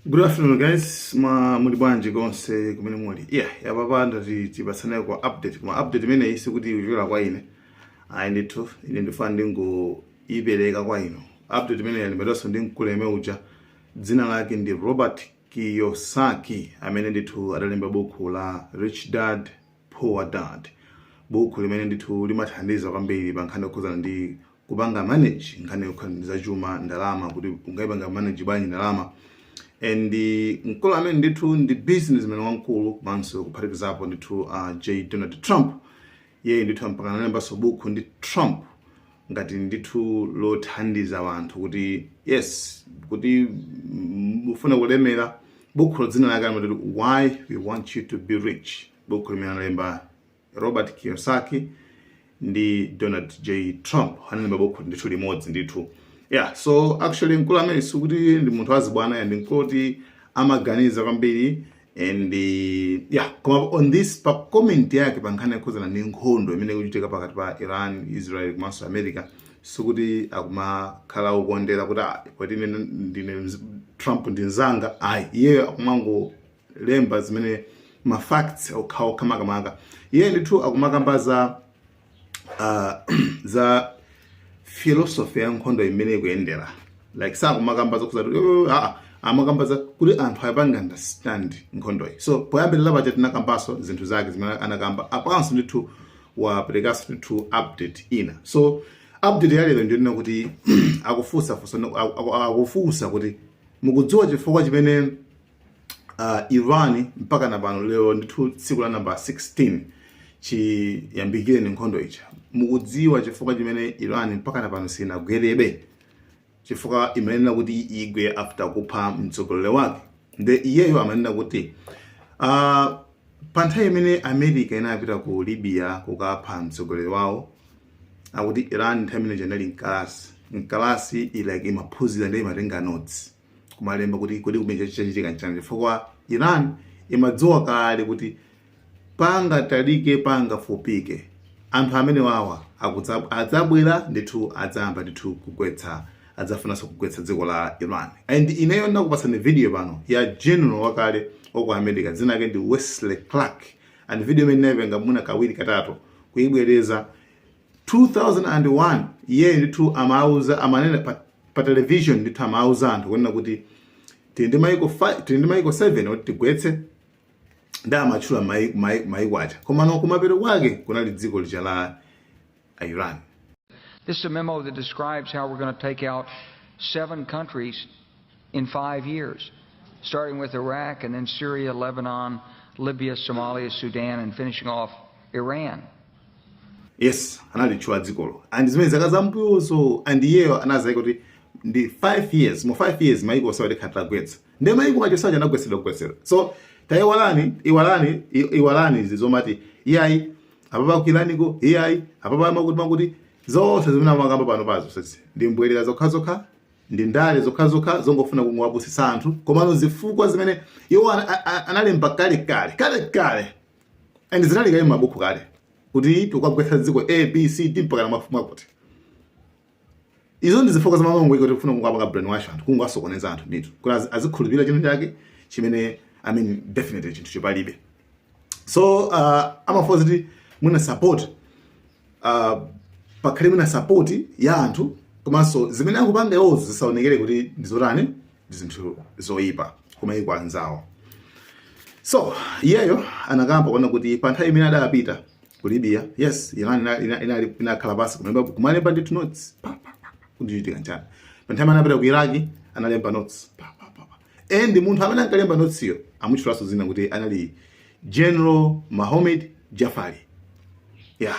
Good afternoon, guys. Mwa muli bwanji konse kumene muli? Yeah, yapapa ndati tipatsane kwa update. Koma update imeneyi sikuti ikuchokera kwa ine. Ayi ndithu, ine ndifuna ndingoipereka kwa inu. Update imeneyi yalembedwanso ndi mkulu yemwe uja, dzina lake ndi Robert Kiyosaki, amene ndithu adalemba buku la Rich Dad Poor Dad. Buku limene ndithu limathandiza kwambiri pa nkhani yokhuzana ndi kupanga manage nkhani yokhuzana ndi zachuma, ndalama, kuti ungayipanga manage bwanji ndalama. And mkulu amene ndithu ndi businessman wamkulu, komanso kuphatikizapo ndithu J Donald Trump. Iye ndithu mpaka analembanso buku ndi Trump ngati ndithu lothandiza anthu kuti, yes, kuti mufuna kulemera. Buku dzina lake amati "Why We Want You to Be Rich", buku limene analemba Robert Kiyosaki ndi Donald J Trump, analemba buku ndithu limodzi ndithu. Yeah, so actually mkulu amene sikuti ndi munthu wazibwana ya, ndi mkulu kuti amaganiza kwambiri. And yeah, koma on this, pa comment yake pa nkhani yokhuzana ndi nkhondo imene ikuchitika pakati pa Iran, Israel komanso America, sikuti akumakhala ukondera kuti, "Ah, poti ine ndine Trump ndi mzanga." Ayi, iyeyo akumangolemba zimene ma facts okhaokha. Makamaka iye ndithu akumakamba za philosophy ya nkhondo imene ikuyendera. Like, sakumakamba zokuza kuti, "Oh, ah," amakamba za kuti anthu apange understand nkhondoyi. So poyambirira paja tinakambanso zinthu zake zimene anakamba, apanso ndithu waperekanso ndithu update ina. So update ya lero ndiyonena kuti akufunsa funso, akufunsa kuti mukudziwa chifukwa chimene Iran mpaka na pano lero ndithu tsiku la namba 16 chiyambikire ni nkhondo ija, mukudziwa chifukwa chimene Iran mpaka na pano sinagwerebe, chifukwa imanena kuti igwe after kupha mtsogoleri wake? Nde iyeyo amanena kuti pa nthawi imene America inapita ku Libya kukapha mtsogoleri wawo, akuti Iran nthawi imene inali mkalasi, like imaphunzira ndi imatenga notes, kumalemba kuti kodi kumene chachitika nchani, chifukwa Iran imadziwa kale kuti pangatalike pangafupike anthu amene wawa adzabwera ndithu, adzayamba ndithu kugwetsa, adzafunanso kugwetsa dziko la Iran. And ineyo ndinakupatsani video pano ya general wakale waku America, dzina lake ndi Wesley Clark, and video imene ndinayipenga muna kawiri katatu kuyibwereza. 2001 iye ndithu amauza, amanena pa television ndithu, amauza anthu kunena kuti tili ndi maiko 5, tili ndi maiko 7 oti tigwetse, ndi amatchula maiko aja, komano kumapeto kwake kunali dziko lija la Iran. This is a memo that describes how we're going to take out seven countries in 5 years, starting with Iraq and then Syria, Lebanon, Libya, Somalia, Sudan, and finishing off Iran. Yes, analitchula dzikolo and zimene zaka zambuyozo, and iyeyo anazayika kuti ndi 5 years, mu 5 years maiko osawa tikhala tagwetsa. Ndi maiko acho saja anagwetsedwa kugwetsedwa. So tayiwalani, iwalani, iwalani izi zomati iyayi apapa kuiraniko, iyayi apapa makuti makuti, zonse zimene amakamba pano pazo sisi ndi mbwerera zokhazokha, ndi ndale zokhazokha zongofuna kungowapusitsa anthu. Komano zifukwa zimene iwo analemba kale kale kale kale, and zinali kale m'mabuku kale kuti tikagwetsa dziko A, B, C, D mpaka na mafumu akuti izo ndi zifukwa zamalongo iko tikufuna kungapanga brainwash anthu, kungowasokoneza anthu ndithu kuti azikhulupirira chinthu chake chimene, I mean, definitely chinthu chipalibe. So amafoza kuti mwina support, pakhale mwina support ya anthu, komanso zimene akupanga iwozo zisaonekere kuti ndizotani, ndi zinthu zoyipa kumayiko anzawo. So iyeyo anakamba kuona kuti pa nthawi imene adapita ku Libya, yes, Iran inakhala pasi kumalemba ndithu notes pa pa pa pa, kuti chitika nchani. Pa nthawi imene anapita ku Iraki analemba notes pa pa pa pa. And munthu amene ankalemba notes iyo amutchulanso zina kuti anali General Mohammed Jafari. Yeah,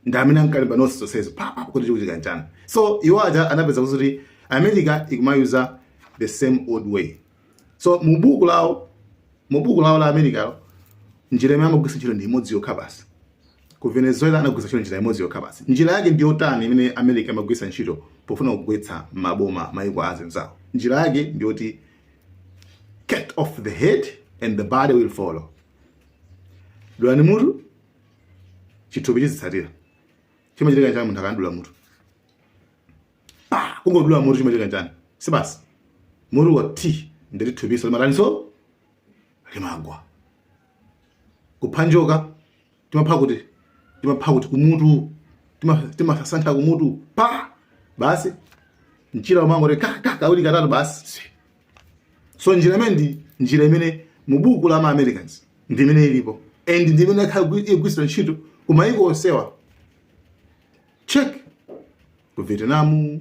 ndi amene ankalemba notes zonsezo pa pa kuti chikuchitika nchani. So iwo aja anapeza kuti America ikumayuza the same old way. So mu buku lawo la America, njira imene amagwiritsa ntchito ndi imodzi yokha basi. Ku Venezuela anagwiritsa ntchito njira imodzi yokha basi. Njira yake ndi yotani imene America imagwiritsa ntchito pofuna kugwetsa maboma maiko azinzawo? Njira yake ndi yoti cut off the head and the body will follow. Dulani mutu, chithupi chizitsatira. Chimachitika chani munthu akadula mutu? Pa kungodula mutu chimachitika chani? Si basi mutu wa t Nditi thupiso limataninso? Limagwa. Kupha njoka timapha kuti? Timapha kuti? Kumutu. Timasasantha kumutu pa, basi, mchira umangoti ka ka kawiri katatu, basi. So njira imene ndi njira imene mu buku la ma Americans ndi imene ilipo and ndi imene ikhala igwiritsidwa ntchito ku mayiko onsewa. Check ku Vietnam,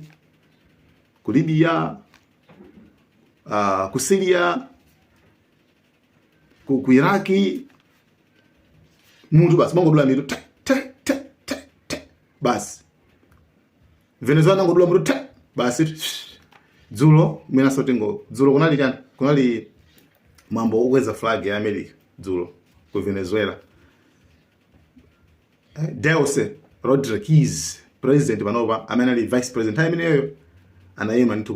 ku Libya, ku Syria, ku Iraki. Mutu basi, mangodula mitu te te te te te, basi. Venezuela nangodula mutu te, basi. Dzulo mwinaso tingo dzulo kunali chani? Kunali mwambo wokweza flag ya America dzulo ku Venezuela. Delcy Rodriguez, president panopa, amene ali vice president nthawi imeneyo, anayima ndithu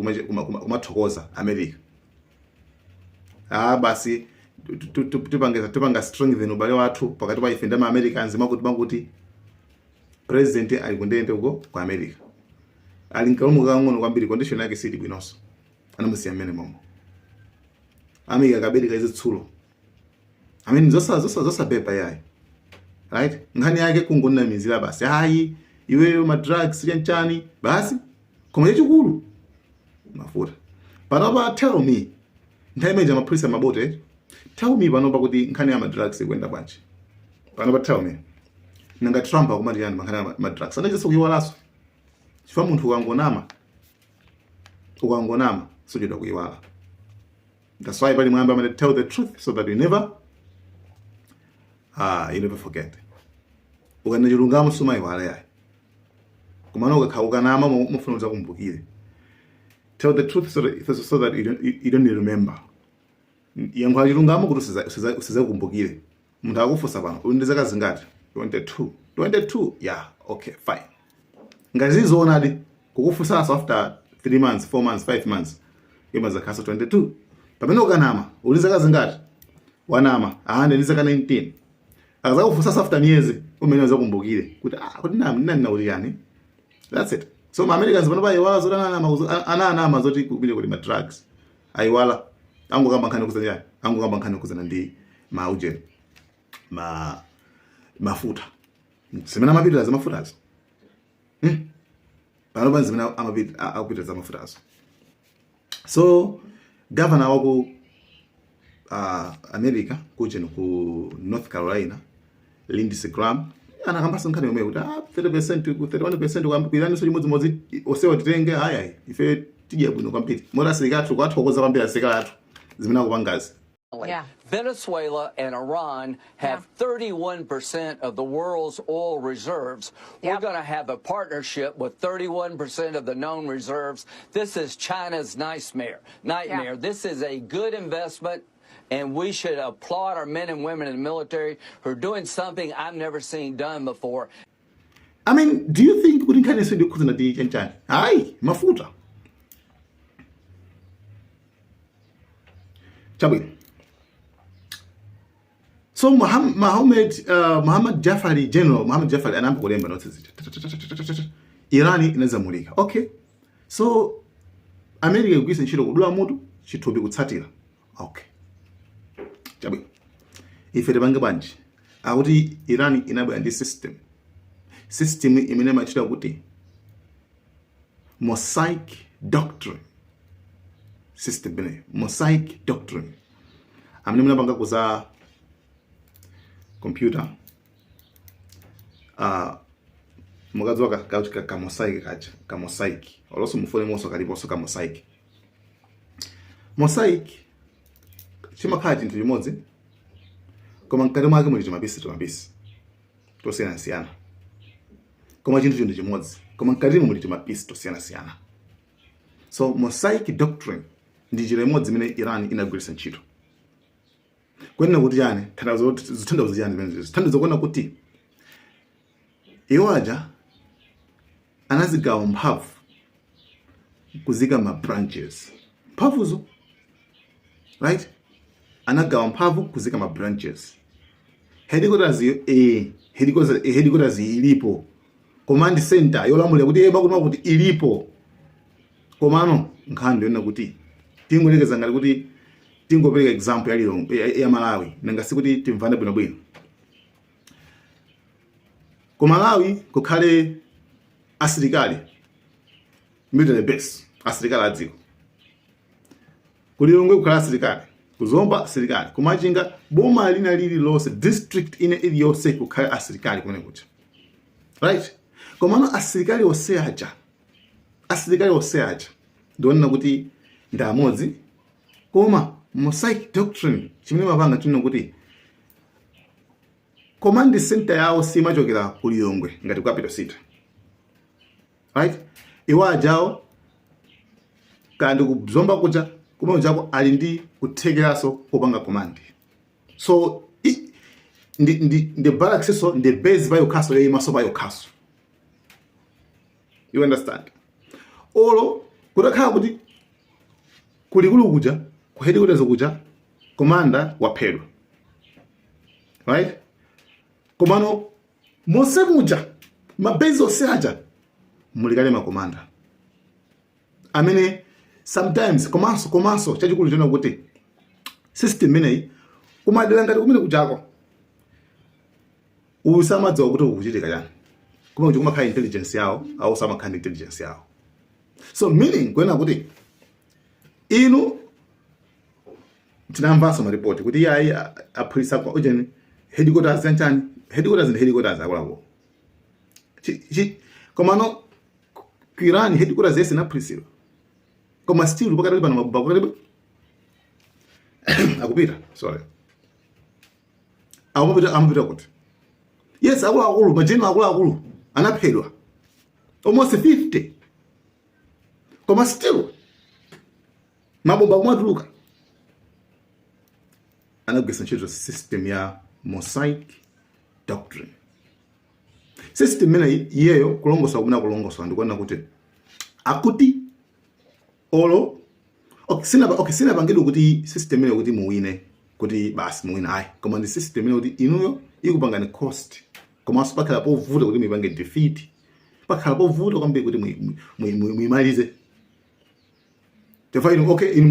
kumathokoza America. Ah, basi, tipanga strengthen ubale wathu pakati pa ife ndi ma Americans, makuti makuti. President ali kundende uko ku America, ali mkalumu kang'ono kwambiri, condition yake sili bwinonso, anamusiya mmene momo, amika kabedi kazitsulo. I mean, zosapepa yayi, right? Nkhani yake kungonamizira basi, hayi iweyo ma drugs chanchani basi, koma chachikulu mafuta. Panopa tell me, nthawi imene amaphulitsa mabote, tell me panopa kuti nkhani ya ma drugs ikuyenda bwanji panopa? Tell me, nanga Trump akumati yani mankhani ya ma drugs? Anachitsa kuyiwalanso, chifukwa munthu ukangonama, ukangonama suchedwa kuyiwala. That's why pali mwambi amati, "Tell the truth so that you never forget." Ukanena chilungamo sumayiwala yayi, komano ukakhala ukanama mufuna udzakumbukire. Tell the truth so that you don't remember. Yankhula chilungamo kuti usizakumbukire. Munthu akufunsa pano, "Uli ndi zaka zingati?" 22. 22, yeah, okay, fine. Ngati zizoonadi, kukufunsanso after 3 months, 4 months, 5 months, imazakhaso 22. Pamene ukanama, "Uli zaka zingati?" Wanama, "Ah, ndi zaka 19." Akazakufunsanso after miyezi, umene uzakumbukire kuti, "Ah, kuti nani kuti yani?" That's it. So ma Americans pano ayiwala zoti ananama zoti kumene kuli ma drugs. Ayiwala, angokamba nkhani kuzana yani, angokamba nkhani kuzana ndi mauje ma mafuta, zimene amapitira za mafutazo. Pano pa zimene akupitira za mafutazo. So governor waku America kucheno ku North Carolina, Lindsey Graham, anakambanso nkhani yomweyo kuti ah, 30% ku 31% ku Iran, so chimodzimodzi osewa titenge. Hayi, ife tidya bwino kwambiri, moti asilikali athu kwathokoza kwambiri asilikali athu zimene akupangazi. Venezuela and Iran have 31% of the world's oil reserves. We're going to have a partnership with 31% of the known reserves. This is China's nightmare. Nightmare. This is a good investment. And we should applaud our men and women in the military who are doing something I've never seen done before. I mean, do you think kuti nkhani iso ndikukhudzana ndi chanchani? Hayi, mafuta. Chabwino. So Muhammad Jafari, General Muhammad Jafari anayamba kulemba notes zija. Iran inazamulika. Okay. So America ikugwiritsa ntchito kudula mutu, chithupi kutsatira. Okay. Chabwino. Ife tipange bwanji? Akuti Iran inabwera ndi system. System imene imachita kuti Mosaic Doctrine. System imene Mosaic Doctrine. Amene munapanga kuza computer, mukadziwa ka mosaic kaja, ka mosaic, olonso mufone monso kaliponso ka mosaic. Mosaic chimakhala chinthu chimodzi, koma mkati mwake muli timapisi timapisi tosiyanasiyana, koma chinthu chinthu chimodzi, koma mkatimo muli timapisi tosiyanasiyana. So Mosaic Doctrine ndi njira imodzi imene Iran inagwiritsa ntchito. Kwenena kuti chani? Tanthauzo, zithandizo chani zimenezi? Zithandizo kuona kuti iwo aja anazigawa mphamvu kuzika ma branches, mphamvuzo, right? Anagawa mphamvu kuzika ma branches. Headquarters iyo, headquarters ilipo, command center yolamulira kuti makuti makuti ilipo, komano nkhani ndiyona kuti tingolekeza ngati kuti Tingopereka example ya Lilongwe, ya Malawi, nanga sikuti timvane bwinobwino. Ku Malawi kukhale asilikali, military base, asilikali a dziko. Ku Lilongwe kukhala asilikali, kuZomba asilikali, kuMachinga, boma lina lililonse, district ine iliyonse kukhale asilikali kumene kuja, right? Komano asilikali onse aja ndionena kuti ndi amodzi, koma mosaic doctrine chimene mapanga chinena kuti command center yawo simachokera ku Lilongwe ngati ku capital city, right? Iwo ajawo kandi kuZomba kuja, kumene kuchako ali ndi kuthekeranso kopanga command. So ndi barracks, so ndi base payokhaso, yoyimaso payokhaso, you understand? Olo kutakhala kuti kulikulu kuja, ku headquarters kuja, commander waphedwa, right? Komano monse muja, ma base onse aja mulikale ma commander amene sometimes. Komanso chachikulu chona kuti system imeneyi kumadera ngati kumene kujako, uyu samadziwa kuti ukuchitika chani. Kumene kuja kumakhala intelligence yawo, awo samakhala ndi intelligence yawo. So meaning kuena kuti inu tinamvanso maripoti kuti iyayi, aphulisa ujeni headquarters yanchani, headquarters ndi headquarters akuluakulu. Komano ku Iran headquarters yese inaphulisidwa, koma still pakatali pano mabomba pakatali akupita, sorry, amapita kuti yes, akuluakulu, ma general akuluakulu anaphedwa almost 50, koma still mabomba akumatuluka. Anagwisa ntchito system ya mosaic doctrine. System imene iyeyo kulongosola kumene akulongosola ndikuona kuti akuti olo okay, sina okay, sinapangidwe kuti system imene kuti muwine, kuti basi muwine, ayi, koma ndi system imene kuti inuyo ikupangani cost, komanso pakhala povuta kuti muipange defeat, pakhala povuta kwambiri kuti muimalize. Chifukwa inu, okay, inu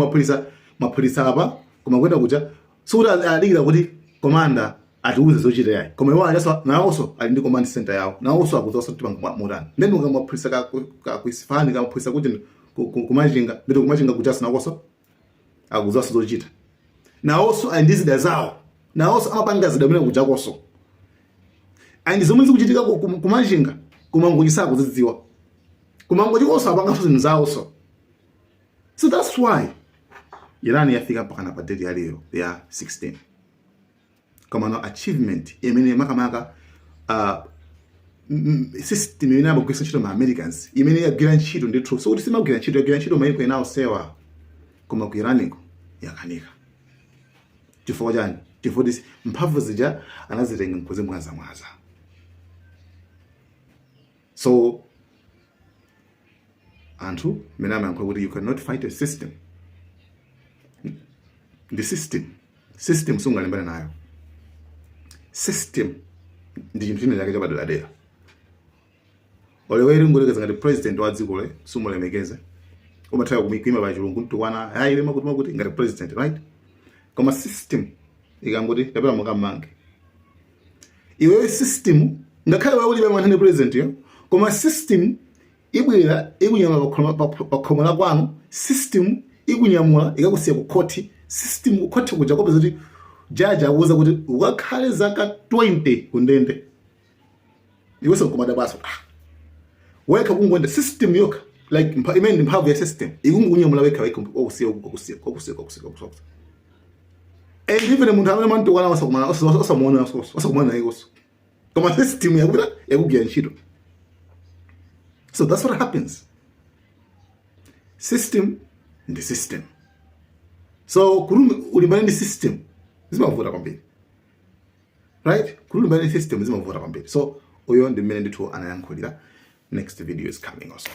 mwaphulisa apa, koma kwenda kuja sikuti adikira kuti commander atiuze zochita, yayi, koma iwo ajaso nawonso ali ndi command center yawo, nawonso akudziwa kuti panga mutani. Then ukamwaphulisa ka ku Isfahani, kamwaphulisa kuti kuMachinga, ndito kuMachinga kujaso nakonso akudziwanso zochita, nawonso ali ndi zida zawo, nawonso amapanga zida mene kujakonso, and zomwe zikuchitika kuMachinga, kuMangochi sakuzidziwa. KuMangochi konso apanganso zinthu zawonso. So that's why Iran yafika mpakana pa date ya lero ya 16. Komano achievement imene makamaka system imene amagwiritsa ntchito ma Americans, imene yagwira ntchito ndithu, so kuti simagwira ntchito, yagwira ntchito maiko ena osewa, koma ku Iraniko yakanika. Chifukwa chani? Chifukwa kuti mphamvu zija anazitenga nkuzimwazamwaza. So anthu mene amayankhula kuti you cannot fight a system, ndi system. System sungalimbane nayo. System ndi chinthu china chake chapaderadera. Oleweri ngolekeza ngati president wa dziko le sumulemekeze, umathawa kuima pa chilungu mtukwana, ayi makuti makuti ngati president, right? Koma system ikangoti kapena mukammange iweyo, system, ngakhale wewe ulibe mwanthani president yo, koma system ibwera ikunyamula pa khomo la kwanu. System ikunyamula ikakusiya ku khoti. System ku khoti kuja kopeza kuti jaji akuwuza kuti ukakhale zaka 20 kundende, iwenso nkumadabwaso, ah, wekha kungoenda system yokha, like imene ndi mphamvu ya system, ikungunyamula wekha wekha, okusiya okusiya okusiya okusiya okusiya, and even munthu amene mantukwana osamuona, osakumana naye koso, koma system yakuta yakugwira ntchito. So that's what happens. System ndi system. So kuti ulimbane ndi system zimavuta kwambiri, right? Kuti ulimbane ndi system zimavuta kwambiri. So uyo ndi mmene ndithu anayankhulira. Next video is coming also.